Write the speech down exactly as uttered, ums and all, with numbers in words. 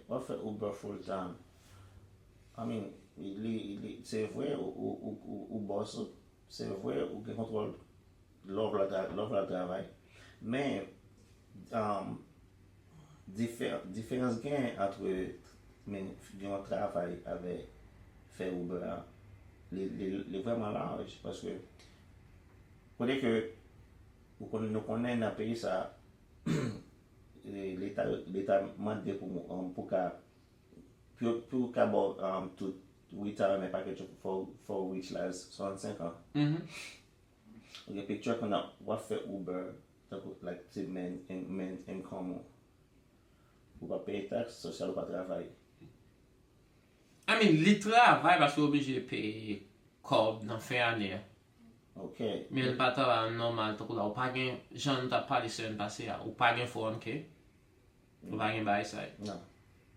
W ap fè Uber full time. I mean, li, li, se vre, ou, ou, ou, ou, ou boss, se vre, ou gen kontwòl lè w vle al tra-, lè w vle al travay. Men, um, diferans, diferans gen ant men gen yon travay avè fè Uber a, li, li, li vrèman laj, paske kote ke ou konn, nou konnen nan peyi sa, leta, leta mande pou, um, pou ka pou, pou ka ba w, um, tout retirement package, fò, fò w reach laj swasannsenk an. Ou gen picture kounye a, w ap fè Uber, tankou, like, se main, main income ou. Ou pa peye tax sosyal, ou pa travay. I mean, li travay paske oblije peye kòb nan fen ane a. Ok. Men li pa travay an nòmal tankou la. Ou pa gen, jan nou t ap pale semèn pase a, ou pa gen four oh one k. Ou pa gen bagay sa yo. Non.